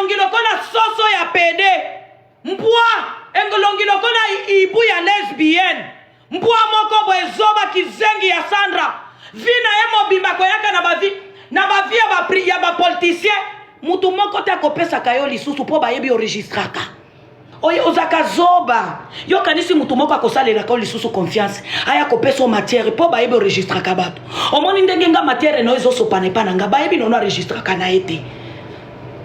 Elongi lokola soso ya pede. Mbwa elongi lokola ibu ya lesbienne. Mbwa moko boye zoba kizengi ya Sandra. Vie na ye mobimba koyaka na ba vie na ba vie ya ba ya ba politiciens. Mutu moko te akopesaka yo lisusu mpo bayebi oregistraka. Oye ozaka zoba. Yo kanisi mutu moko akosalelaka yo lisusu confiance. Aya kopesa yo matière mpo bayebi oregistraka bato. Omoni ndenge nga matière na yo ezosopana epa na nga bayebi nono aregistraka na ye te.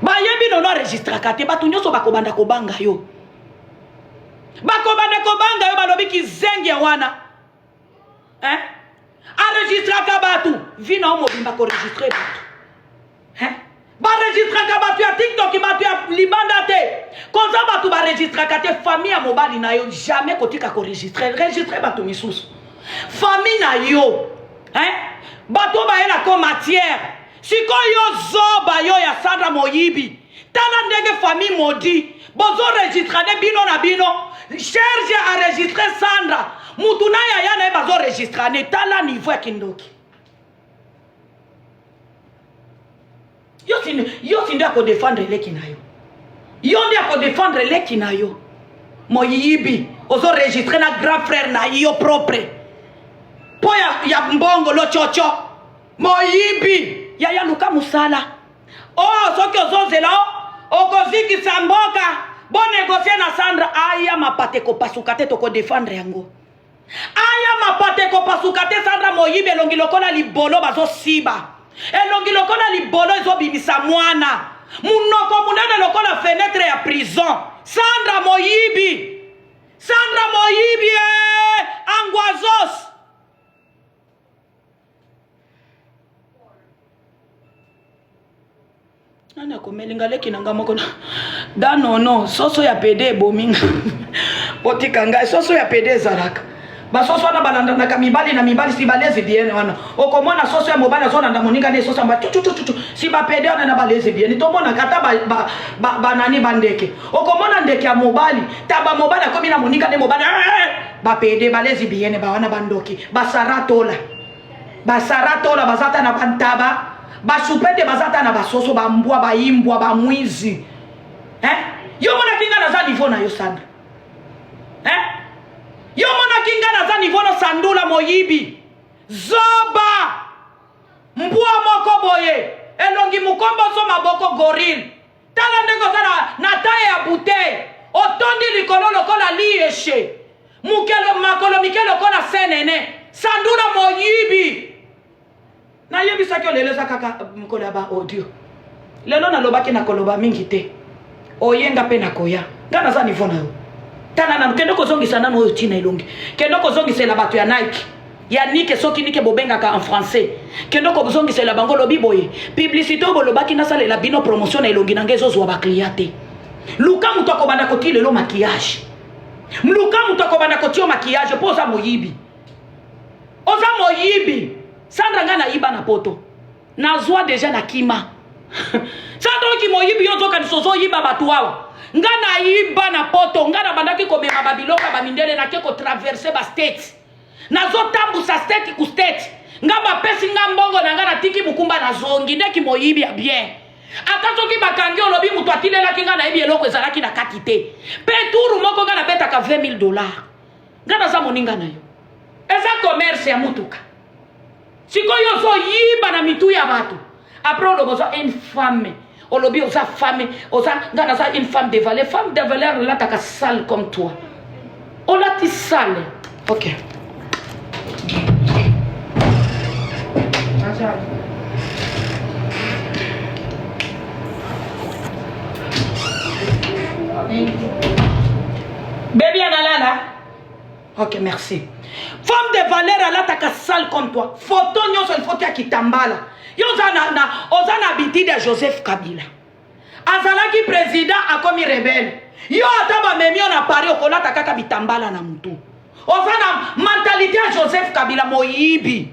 Bayebi nono aregistraka te. Bato nyonso bakobanda kobanga yo. Bakobanda kobanga yo balobi kizengi ya wana. Hein? Enregistraka bato. Vie na yo mobimba koregistre bato. Hein? Baregistraka bato ya TikTok, bato ya libanda te. Koza bato baregistraka te famille ya mobali na yo jamais kotika koregistre. Registre bato misusu. Famille na yo. Hein? Bato bayela ko matière. Sikoyo zoba yo ya Sandra moyibi. Tala ndenge famille maudit bozo registrane bino na bino. Serge a registre Sandra. Mutu na yaya na ye bazo registrane. Tala niveau ya kindoki. Yo si nde akodefendre leki na yo. Yo nde akodefendre leki na yo. Moyibi ozo registre na grand frère na yo propre. Po ya, ya mbongo lochocho. Moyibi yaya luka musala. Oh soki ozozela o okozikisa mboka bo négocier na Sandra aya mapate kopasuka te toko défendre yango. Aya mapate ekopasuka te Sandra moyibi elongi lokola libolo bazosiba elongi lokola libolo ezobimisa mwana munoko munene lokola fenetre ya prison Sandra moyibi Sandra moyibi eh, anguazos Nani akomeli nga leki na nga moko na da nono soso ya pede ebomi nga botika ngai soso ya pede ezalaka basoso wana balandanaka mibali na mibali si balesbienne wana okomona soso ya mobali azolanda moninga ne soso ya cucucucu si bapede wana na balesbienne tomonaka ata banani bandeke okomona ndeke ya mobali taba mobali akomi na moninga ne mobali eh, bapede balesbienne bawana bandoki basaratola Ba Sarah Tola baza ata na bantaba, ba Choupette baza ata na basoso, ba mbwa, ba imbwa, ba mwizi. Hein? Yo monaki nga naza niveau na yo Sandra. Hein? Yo monaki nga naza niveau na Sandula moyibi. Zoba! Mbwa moko boye, elongi mukomboso maboko gorille. Tala ndenge oza na, na taille ya bouteille. Otondi likolo lokola lieshe. Mukelo makolo mike lokola senene. Sandula moyibi. Nayebisaki yo lelo eza kaka mokolo ya ba audio. Lelo nalobaki nakoloba mingi te. Oye nga mpe nakoya. Nga naza niveau na yo. Tala nanu kende kozongisa nanu oyo tina elongi. Kende kozongisela bato ya Nike. Ya Nike soki Nike bobengaka en français. Kende kozongisela bango lobi boye. Publicité oyo bolobaki nasalela bino promotion na elongi na nga ezozwa ba client te. Luka moto akobanda kotia lelo maquillage. Luka moto akobanda kotia maquillage mpo oza moyibi. Oza moyibi. Sandra nga nayiba na poto. Nazwa deja na kima. Sandra oki moyibi yo ozokanisa ozoyiba bato awa. Nga nayiba na poto, nga nabandaki komema ba biloko ya ba mindele nake ko traverser ba states. Nazotambusa state ku state. Nga bapesi nga mbongo na nga natiki mokumba nazongi nde kimoyibi ya bien. Ata soki bakangi olobi moto atindelaki nga nayebi eloko ezalaki na kati te. Pe tour moko nga nabetaka 20000 dollars. Nga naza moninga na yo. Eza commerce ya mutuka. Sikoyo ozoyiba na mitu ya bato. Après oloba oza une femme. Olobi oza femme, oza nga naza une femme de valeur. Femme de valeur olataka sale comme toi. Olati sale. OK. Baby analala. Ok, merci. Femme de valeur alataka sale comme toi. Photo nyonso il faut tia kitambala. Yo oza na, na, oza na habitude ya Joseph Kabila. Azalaki président akomi rebelle. Yo ata bamemi yo na Paris okolata kaka bitambala na mutu. Oza na mentalité ya Joseph Kabila moyibi.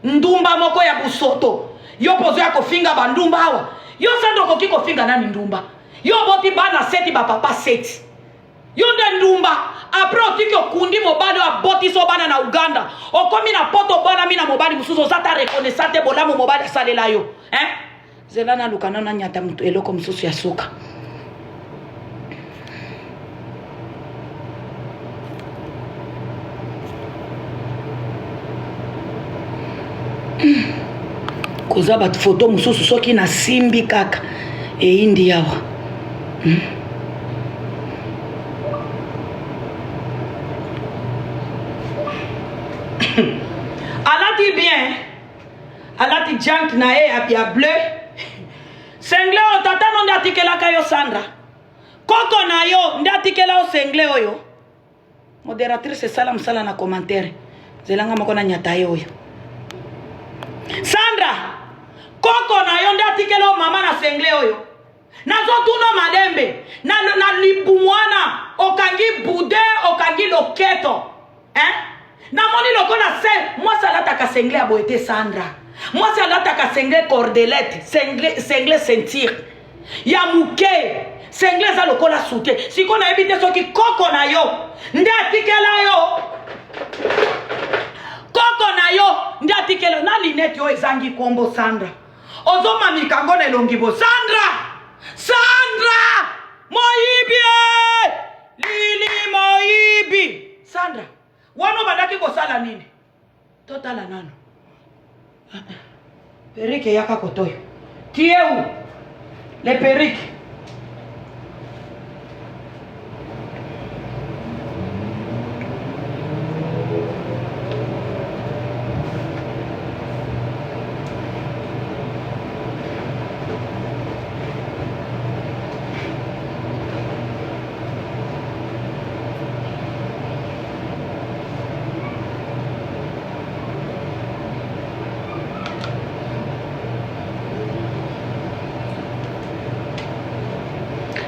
Ndumba moko ya busoto. Yo pozo ya kofinga ba ndumba awa. Yo sando okoki kofinga nani ndumba? Yo oboti bana seti ba papa seti. Yo nde ndumba après otiki okundi mobali oyo abotisi yo bana na Uganda okomi na poto obalami na mobali mosusu oza ata reconnaissant te bolamu mobali asalela yo hein? Zela naluka nano nanyata moto eloko mosusu ya suka. Koza ba photo mosusu soki nasimbi kaka eyindi awa. Alati bien, alati junk na ye ya bleu. Sengle oyo tata no nde atikelaka yo Sandra. Koko na yo nde atikela yo sengle oyo. Moderatrice sala mosala na commentaire. Zela nga moko na nyata ye oyo. Sandra, koko na yo nde atikela yo mama na sengle oyo. Nazotuna malembe na, na libumu wana okangi boudin okangi loketo hein? Namoni lokola se mwasi alataka sengle ya boye te Sandra. Mwasi alataka sengle cordelette, sengle, sengle ceinture ya moke. Sengle eza lokola soutien. Sikoyo nayebi te soki koko na yo nde atikela yo koko na yo nde atikela na linete oyo ezangi kombo Sandra. Ozomamika ngo na elongi bo Sandra! Sandra! Moyibi! Eh! Lili moyibi! Sandra, wana obandaki kosala nini? Totala nano. Perruque eyaka kotoyo. Tu es où? Les perruques.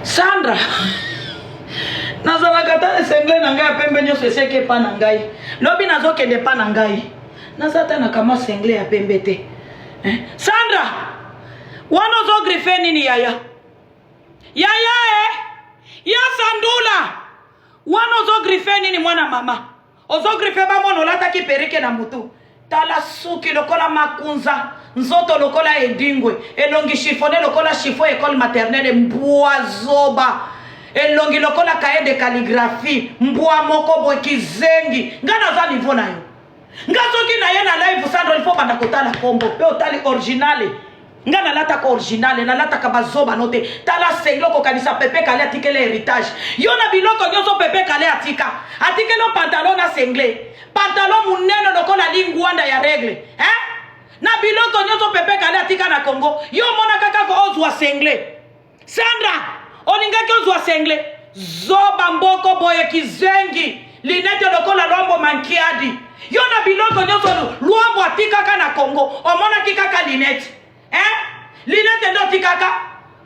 Sandra nazalaka ata esengle na ngai ya pembe nyonso eseki epa na ngai lobi nazokende epa na ngai naza ata na kamwa sengle ya pembe te eh? Sandra wana ozogriffe nini yaya yaya e ya sandula wana ozogriffe nini mwana mama ozogriffe bamona olataki perike na mutu tala suki lokola makunza nzoto lokola edingwe elongi chiffone lokola chiffon école maternelle mbwa zoba elongi lokola cahier de calligraphie mbwa moko boye kizengi ngai naza niveau na yo nga soki na ye na live Sandra il faut banda kotala kombo pe otali originale nga nalataka originale nalataka bazoba no te tala sengi okokanisa pepe kale atikela heritage yo na biloko nyonso pepe kale atika atikela pantalon na sengle pantalon munene lokola lingwanda ya regle eh? na biloko nyonso pepe kale atika na congo yo omonaka kaka ozwa sengle Sandra olingaki ozwa sengle zoba mboko boye kizengi linete lokola Luambo Mankiadi yo na biloko nyonso Luambo atikaka na Congo omonaki kaka linete eh? linete nde otikaka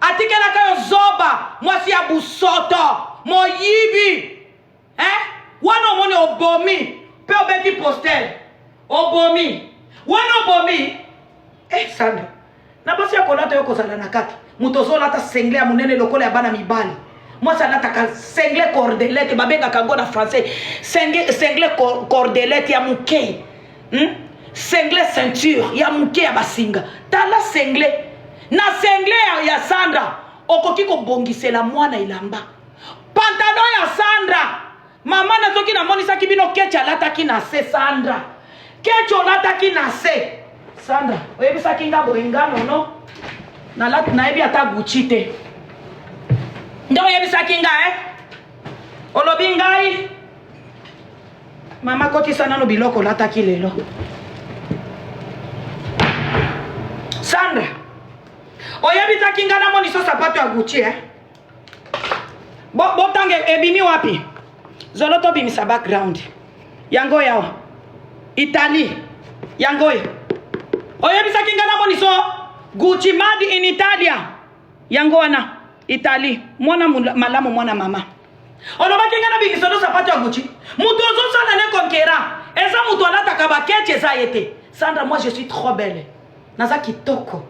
atikelaka yo zoba mwasi ya busoto moyibi eh? wana omoni obomi mpe obeti postel obomi wana obomi eh, Sandra na basi ya kolata yo kozala na kati moto ozolata sengle ya monene lokola ya bana mibali mwasi alataka sengle cordelette babengaka yango na français sengle, sengle cordelette ya moke hmm? sengle ceinture ya moke ya basinga tala sengle na sengle ya, ya Sandra okoki kobongisela mwana elamba pantalon ya Sandra mama na soki namonisaki bino kechi alataki na se Sandra kechi olataki na se Sandra oyebisaki nga boye nga nono nayebi ata Gucci te nde oyebisaki nga eh? olobi ngai mama kotisa nano biloko olataki lelo Sandra oyebisaki nga namoniso sapato ya Gucci eh? Botanga bo ebimi wapi? Zolo tobimisa background. Yango yawa. Italie. Yango oyo. Oyebisaki nga namoniso Gucci made in Italia. Yango wana Italie. Mwana malamu mwana mama. Olobaki nga na bimiso no sapato ya Gucci. Mutu ozosala ne conquérant. Eza mutu alataka ba ketch eza ye te. Sandra, moi je suis trop belle. Naza kitoko.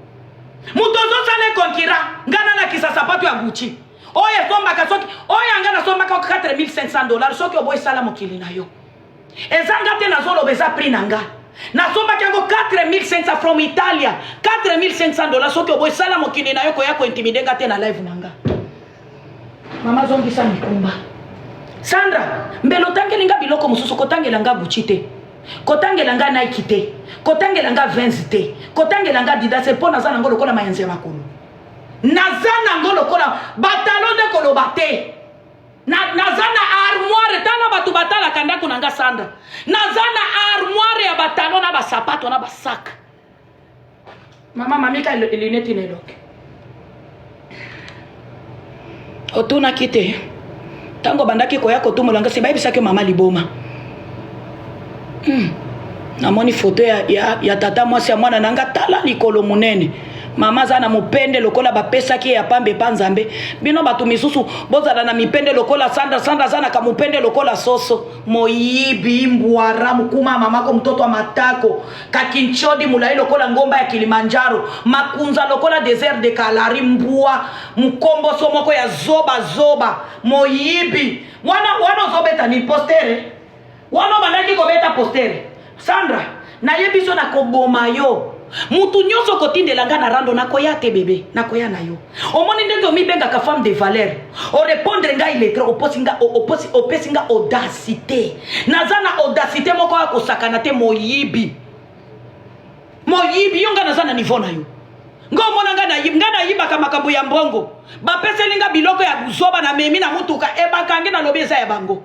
Moto ozosala ekonkira nga nalakisa sapato ya Gucci oyo esombaka soki oyo yanga nasombaka 4500 dollars soki oboyi sala mokili na yo eza nga te nazoloba eza prix na nga nasombaki yango 4500 from Italia 4500 dollars soki oboyi sala mokili na yo koya kointimide nga te na live na nga mama zongisa mikumba Sandra mbele otangeli nga biloko mosusu kotangela nga Gucci te. Kotangela nga Nike te, kotangela nga Vans te, kotangela nga Adidas mpo naza nango lokola mayanzi ya makolo. Naza nango lokola batalo nde koloba te. Na, naza na armoire tala bato batalaka ndako na nga Sandra. Naza na armoire ya batalo na basapato na basaka. Mama mamika lunette na elongi. Otunaki te. Ntango obandaki koya kotumola nga se bayebisaki mama liboma. Namoni foto ya, ya, ya tata mwasi ya mwana na nga tala likolo monene. Mama aza na mopende lokola bapesaki ye ya pamba epa Nzambe. Bino bato misusu bozala na mipende lokola Sandra. Sandra aza na kamopende lokola soso. Moyibi mbwara mukuma mamako mtoto wa matako kakinchodi mulayi lokola ngomba ya Kilimanjaro makunza lokola desert de Kalahari mbwa mukomboso moko ya zoba zoba moyibi wana wana ozobeta nini postere wana obandaki kobeta postere Sandra nayebi so nakoboma yo mutu nyonso okotindela nga na rando nakoya te bebe nakoya na yo omoni ndenge omibengaka femme de valeur orepondre ngai lettre oposi nga oposi opesi nga audacité naza na audacité moko ya kosakana te moyibi moyibi yo nga naza na niveau na yo nga omona nga nga nayibaka makambo ya mbongo bapeseli nga biloko ya buzoba na memi na motuka ebakangi nalobi eza ya bango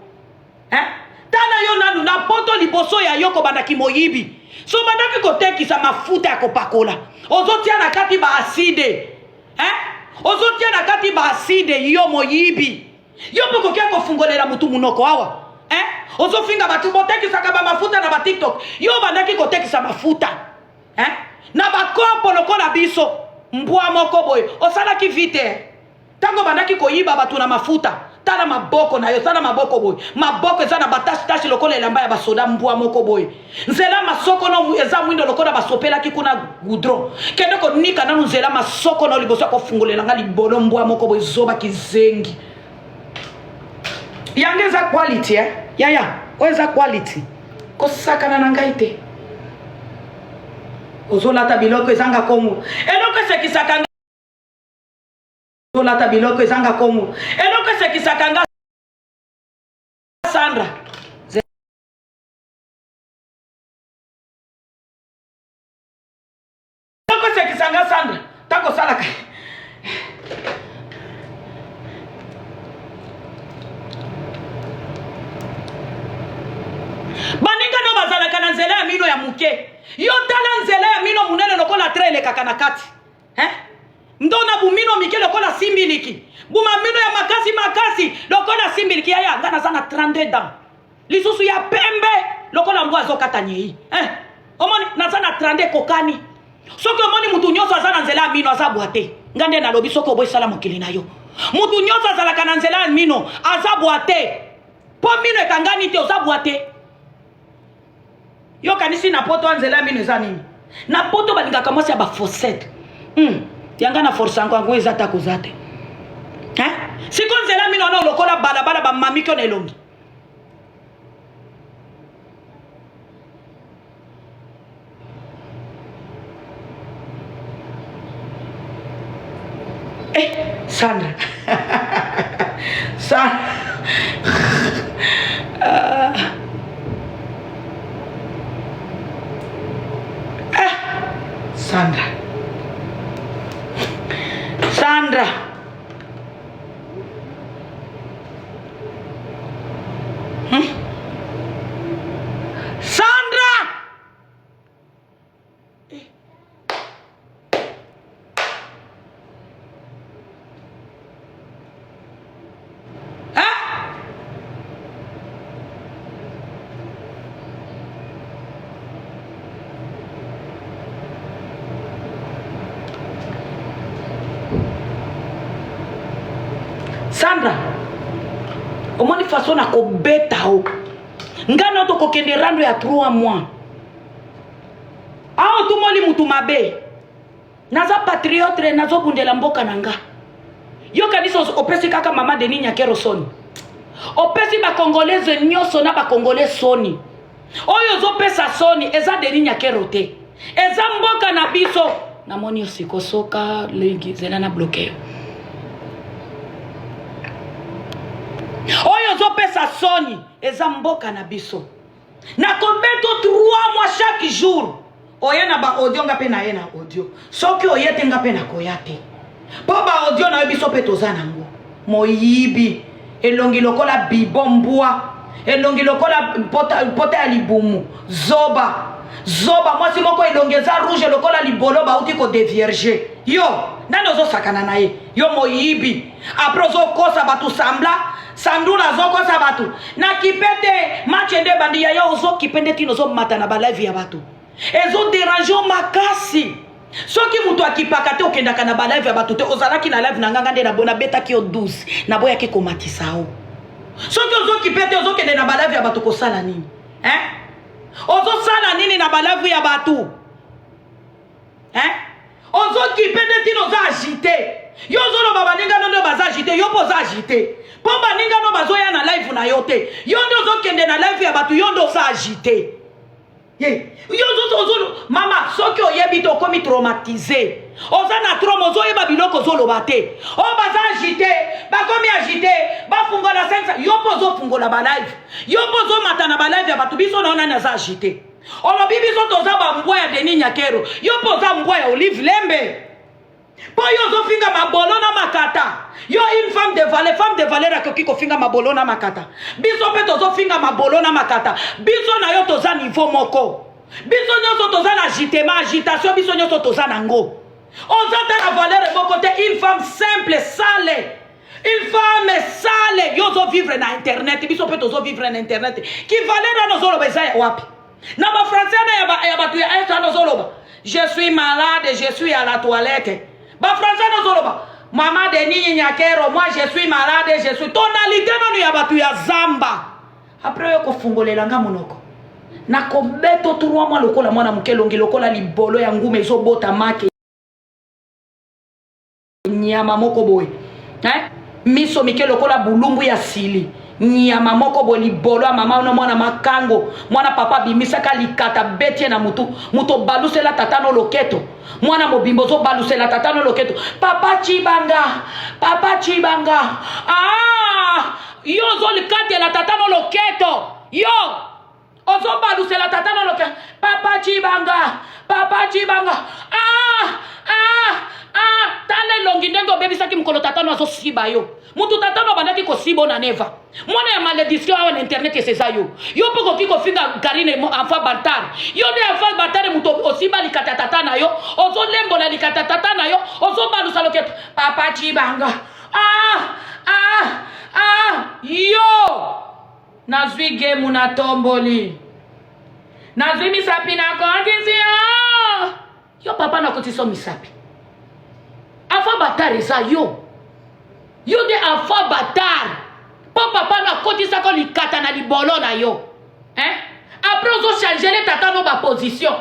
Hein? Tala yo nanu na poto liboso ya yo kobanda kimoyibi. So bandaki kotekisa mafuta ya kopakola. Ozotia na kati ba acide. Hein? Ozotia na kati ba acide yo moyibi. Yo mpe okoki kofungolela mutu munoko awa. Hein? Ozofinga bato botekisaka ba mafuta na ba TikTok. Yo obandaki kotekisa mafuta. Hein? Na bakopo lokola biso. Mbwa moko boye. Osalaki vite. Tango obandaki koyiba bato na mafuta, tala maboko na yo, tala maboko boye. Maboko eza na ba tache tache lokola elamba ya basoda mbwa moko boye. Nzela masoko no eza mwindo lokola basopelaki kuna goudron. Kende konika nanu nzela masoko no liboso ya kofungolela nga libolo mbwa moko boye zoba kizengi. Yango eza quality eh? Yaya, oyo eza quality. Kosakana na ngai te. Ozolata biloko ezanga kongo. Eloko esekisaka Tolata biloko ezanga kongo. Eloko esekisaka nga Sandra. Eloko esekisa nga Sandra. Tango osalaka baninga no bazalaka na nzela ya mino ya moke yo tala nzela ya mino monene lokola tre elekaka na kati Hein? Ndona bumino mike lokola simbiliki. Buma mino ya makasi makasi lokola simbiliki yaya nga naza na 32 dents. Lisusu ya pembe lokola mbwa azokata nyei. Hein? Omoni naza na 32 kokani. Soki omoni mutu nyonso aza na nzela ya mino aza bwa te. Nga nde nalobi soki oboyi sala mokili na yo. Mutu nyonso azalaka na nzela ya mino aza bwa te. Po mino ekangani te oza bwa te. Yo kanisi na poto nzela ya mino eza nini? Na poto balingaka mwasi ya ba faussette. Yanga na force yango yango eza ta koza te. Hein? Siko nzela mino wana lokola balabala ba mami ko na elongi. Eh, Sandra. Sandra. Ah. Ah. Sandra. Sandra. Sandra! Eh. Hein? Sandra, omoni façon na kobeta o nga na tokokende rando ya 3 mois awa otumoli mutu mabe naza patriote nazobundela mboka na nga yo kanisa opesi kaka mama Denis Nyakero soni opesi bakongolese nyonso na bakongole soni oyo ozopesa soni eza Denis Nyakero te eza mboka na biso namoni yo sikosoka lingi zela na bloke yo oyo ozopesa soni eza mboka na biso. Nakobeto 3 mois chaque jour. Oye na ba audio nga pe naye na audio. Soki oye te nga pe nakoya te. Po ba audio na yo biso pe toza nango. Moyibi elongi lokola bibo mbwa. Elongi lokola pota, pota ya libumu. Zoba. Zoba mwasi moko elongi eza rouge lokola libolo bauti ko devierger. Yo nani ozosakana na ye? Yo moyibi. Après ozokosa bato sambla sandula azokosa bato na kipe te match nde ebandi yaya ozokipe nde tina ozomata na balive ya bato ezoderange yo makasi soki moto akipaka te okendaka na balive ya bato te ozalaki na live na nganga nde nabetaki yo 12 naboyaki komatisa yo soki ozokipe te ozokende na balive ya bato kosala nini eh? Ozosala nini na balive ya bato eh? Ozokipe nde ntina oza agite yo ozoloba baninga no nde baza agite yo mpe oza agite mpo baninga no bazoya na live na yo te yo nde ozokende na live ya bato yo nde oza agite ye yo ozo mama soki oyebi te okomi traumatise oza na trauma ozoyeba biloko ozoloba te oyo baza agite bakomi agite bafungola 5 yo mpe ozofungola balive yo mpe ozomata na balive ya bato biso na yo nani aza agite olobi biso toza bambwa ya Denis Nyakero yo mpe oza mbwa ya Olive Lembe mpo yo ozofinga mabolo na makata yo une femme de valeur femme de valeur akoki kofinga mabolo na makata biso mpe tozofinga mabolo na makata biso na yo toza niveau moko biso nyonso toza na agitement agitation biso nyonso toza nango oza ta na valeur moko te une femme simple sale Une femme sale yo ozo vivre na internet biso mpe tozo vivre na internet ki valeur wana ozoloba eza ya wapi na ba français wana ya bato ya est wana ozoloba je suis malade je suis à la toilette ba français wana ozoloba mama Denis Nyakero moi je suis malade je suis tonalité nanu ya bato ya zamba après oyo kofungolela nga monoko nakobeto 3 mois lokola mwana moke elongi lokola libolo ya nguma ezobota make nyama moko boye eh? miso mike lokola bulumbu ya sili nyama moko boye libolo ya mama no mwana makango mwana papa abimisaka likata beti ye na mutu moto obalusela tata no loketo mwana mobimba ozobalusela tata no loketo papa chibanga papa chibanga ah! yo ozolikatela tata no loketo yo ozobalusela tata na loke papa chibanga papa chibanga ah, ah, ah. tala elongi ndenge obebisaki mokolo tata no azosiba yo motu tata no abandaki kosiba na neva mwana ya malediction awa na internet eseza yo yo mpe okoki kofinga karine enfant bantar yo nde enfant bantare moto osimba likata tata na yo ozolembola likata tata na yo ozobalusa loketo papa chibanga ah, ah, ah, yo Nazwi gemu na tomboli. Nazwi misapi na kotisi yo. Yo papa na kotisi misapi. Avant batard eza yo. Yo nde avant batard. Po papa na kotisaka likata na libolo na yo. Hein? Après ozo changer le tata no ba position.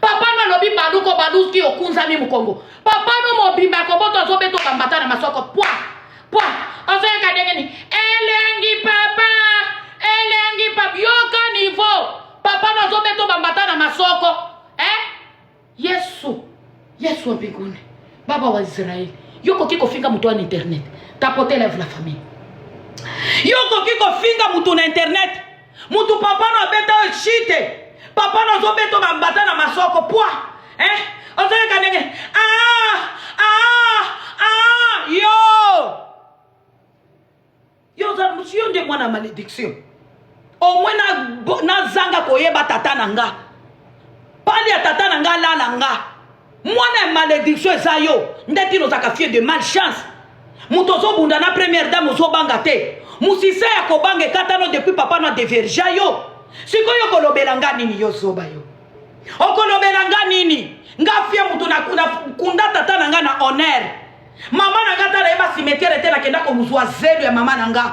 Papa no alobi baluko baluki okunzami mukongo. Papa no mobimba koboto azobeto bambata na masoko. Pwa. Pwa ozoyoka ndenge nini? Elengi papa, elengi papa, yoka niveau. Papa nazobeto bambata na masoko eh? Yesu, Yesu wa mbinguni, baba wa Israeli, yo koki kofinga moto wana internet, tapote lève la famille. Yo koki kofinga moto na internet, moto papa no abeta yo shite, papa no azobeto bambata na masoko pwa eh? Ozoyoka ndenge ah, ah, ah, yo yo oza yo nde mwana malédiction au moins nazanga koyeba tata na nga pali ya tata na nga alala nga mwana ya malédiction eza yo nde ntina ozalaka fille de malchance moto ozobunda na première dame ozobanga te mosisa ya kobanga ekatano depuis papa no adevergea yo sikoyo okolobela nga nini yo zoba yo okolobela nga nini nga fie moto na kunda tata na nga na honneur mama na nga tala yeba cimetière te nakenda kozwa zelo ya mama na nga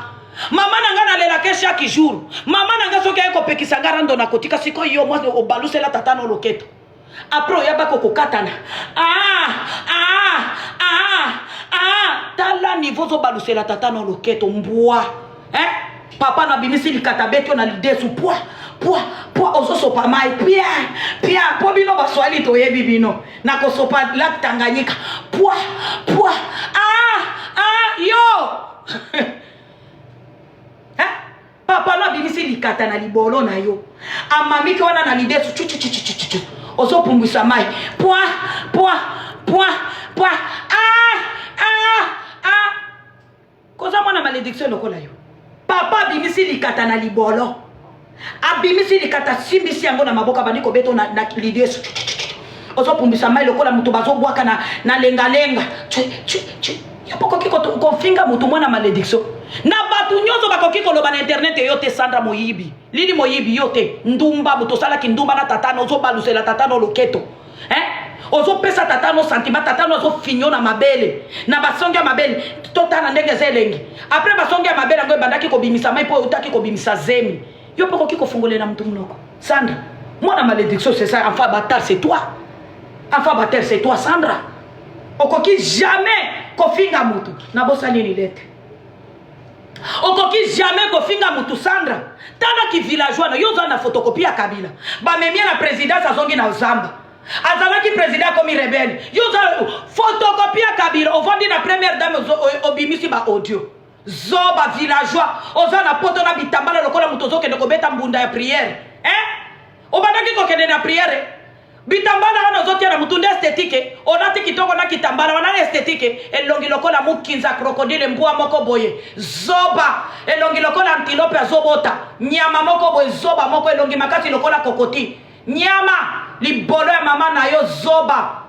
mama na nga nalelaka chaque jour mama na nga soki aye kopekisa nga rando nakotika sikoyo yo mwasi obalusela tata no loketo après oyabaka kokatana ah, ah, ah, ah. tala niveau ozobalusela tata no loketo mbwa eh? papa na bimisi likata beti yo na lidesu pwa pwa pwa ozosopa mai pia pia mpo bino baswahili toyebi bino nakosopa lak tanganyika pwa pwa ah, ah, yo eh? papa no abimisi likata na libolo na yo amamiki wana na lidesu chuchuchuchuchu ozopumbwisa mai pwa pwa pwa pwa ah, ah, ah. Koza mwana malediction lokola yo. Papa abimisi likata na libolo. Abimisi likata simbisi yango na maboko abandi kobeto na, na lidesu. Ozopumbisa mai lokola moto bazobwaka na, na lengalenga. Yo bokoki kofinga moto mwana malediction. Na bato nyonso bakoki koloba na internet yo te Sandra moyibi. Lili moyibi yo te. Ndumba moto osalaki ndumba na tata no ozobalusela tata no loketo. Eh? ozopesa tata no sentiment tata no azofinyo na mabele na basongi ya mabele totala ndenge eza elengi apres basongi ya mabele yango ebandaki kobimisa mai mpo eutaki kobimisa zemi yo mpe okoki kofungolela moto monoko sandra mwana malédiction c'est ça enfant bâtard c'est toi enfant bâtard c'est toi sandra okoki jamais kofinga moto nabosani nini lete okoki jamais kofinga mutu sandra tala ki villageois na yo oza na photocopie ya kabila bamemie na présidence azongi na zamba azalaki président akomi rebelle yo oza photocopie ya kabila ovandi na première dame obimisi ba audio zoba villageois oza na poto na bitambala lokola moto ozokende kobeta mbunda ya priere eh? obandaki kokende na priere Bitambala wana ozotia na mutu nde esthétique olati kitoko na kitambala wana esthétique elongi lokola mukinza crocodile mbwa moko boye zoba elongi lokola antilope azobota nyama moko boye zoba moko elongi makasi lokola kokoti nyama libolo ya mama na yo zoba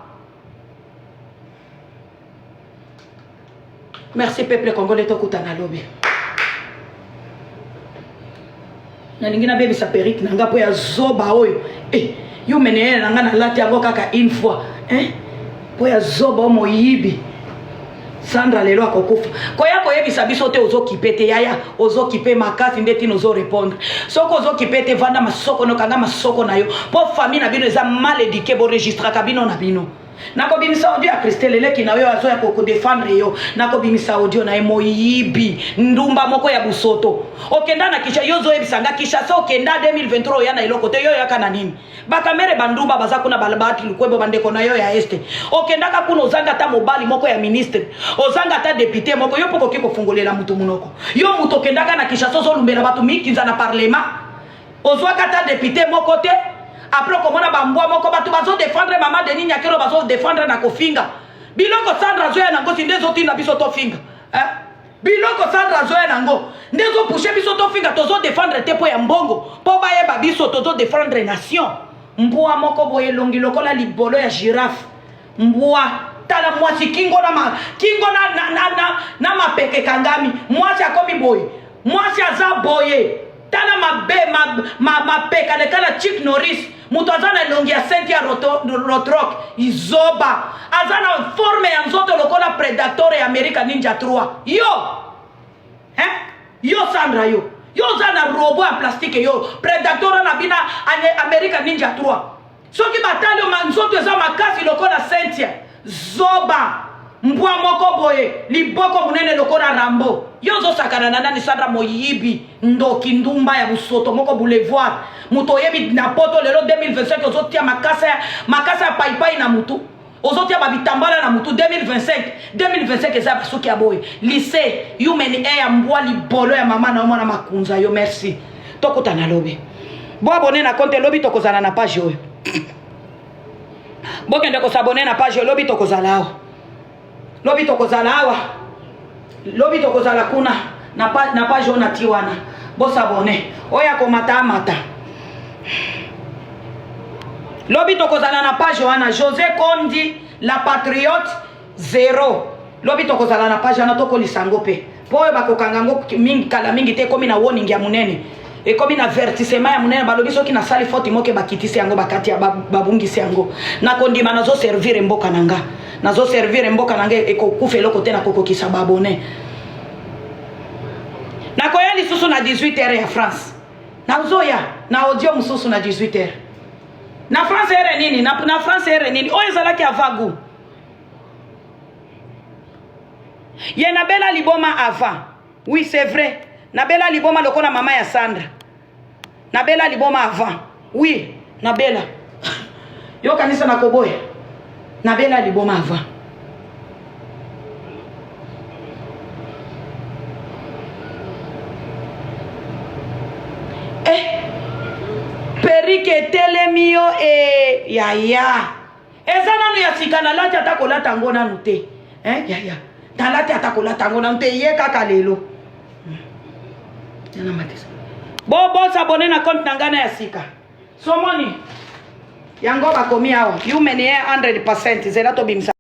Merci peuple congolais tokutana lobi. Nalingi nabebisa perruque na nga mpo ya zoba oyo. Eh, yo meneyele na nga nalati yango kaka une fois. Eh? Mpo ya zoba oyo moyibi. Sandra lelo akokufa. Koya koyebisa biso te ozokipe te yaya, ozokipe makasi nde tina ozo répondre. Soki ozokipe te vanda masoko no kanga masoko na yo mpo famille na bino eza mal éduqué bo registraka bino na bino. Nakobimisa audio ya Christelle leki na yo azoya ko defendre yo. Nakobimisa audio na ye moyibi ndumba moko ya busoto. Okenda na Kinshasa yo ozoyebisa nga Kinshasa okenda 2023 oya na eloko te yo oyaka na nini? Bakamere bandumba baza kuna balabati lukwebo bandeko na yo ya este. Okendaka kuna ozanga ata mobali moko ya ministre, ozanga ata depute moko yo mpo okoki kofungolela mutu munoko. Yo mutu okendaka na Kinshasa ozolumbela bato mikinza na parlement. Ozwaka ata depute moko te après okomona ba mbwa moko bato bazo defendre mama Denis Nyakero bazo defendre na kofinga biloko Sandra azoya nango si nde ezotinda biso tofinga eh? biloko Sandra azoya nango nde ezopushe biso tofinga tozo defendre te mpo ya mbongo mpo bayeba biso tozo defendre nation mbwa moko boye elongi lokola libolo ya girafe Mbwa tala mwasi kingo na ma, kingo na, na, na, na, na mapeke ekangami mwasi akomi boye mwasi aza boye tala mabe ma, ma, mapeka lekala Chuck Norris moto aza na elongi ya Cynthia Rothrock izoba aza na forme ya nzoto lokola Predator ya America Ninja 3 yo Hein? Yo Sandra yo. Yo oza na robot ya plastique yo. Predator na bina America Ninja 3. Soki batali yo nzoto eza makasi lokola Cynthia. Zoba. Mbwa moko boye, liboko munene lokola Rambo. Yo ozosakana na nani Sandra moyibi, ndoki, ndumba ya busoto moko boulevard. Moto oyebi na poto lelo 2025 ozotia makasa ya makasa ya paipai na mutu. Ozotia ba bitambala na mutu 2025 2025 eza basuki ya boye lycée human air mbwa libolo ya mama na yo mwana makunza yo merci tokutana lobi bo abonne na compte lobi tokozala na page oyo bokende kosabone na page oyo lobi tokozala awa lobi tokozala awa lobi tokozala kuna na, pa, na page oyo na ti wana bosabone oyo akomata amata lobi tokozala na page wana josé kondi la patriote zero lobi tokozala na page wana tokolisa yango mpe mpo oyo bakokanga yango mingi kala mingi te ekomi na warning ya monene ekomi na avertissement ya monene balobi soki nasali faute moke bakitisi yango bakati ya babungisi yango nakondima nazoservire mboka na nga nazoservire mboka na nga ekokufa eloko te nakokokisa baabone nakoya lisusu na 18 heure ya france nazoya na audio mosusu na 18 heure na france heure nini na, na france heure nini oyo ezalaki avagu ye nabela liboma avant oui c'est vrai nabela liboma lokola mama ya sandra nabela liboma avant oui nabela yokanisa nakoboya nabela liboma avant Perike etelemi yo e yaya. Eza nanu ya sika, nalati ata kolata yango nanu te. Eh, yaya. Nalati ata kolata yango nanu te, ye kaka lelo. Bo bo s'abonner na compte na ngai na ya sika. Somoni. Yango bakomi awa. Human hair 100%. Zela tobimisa.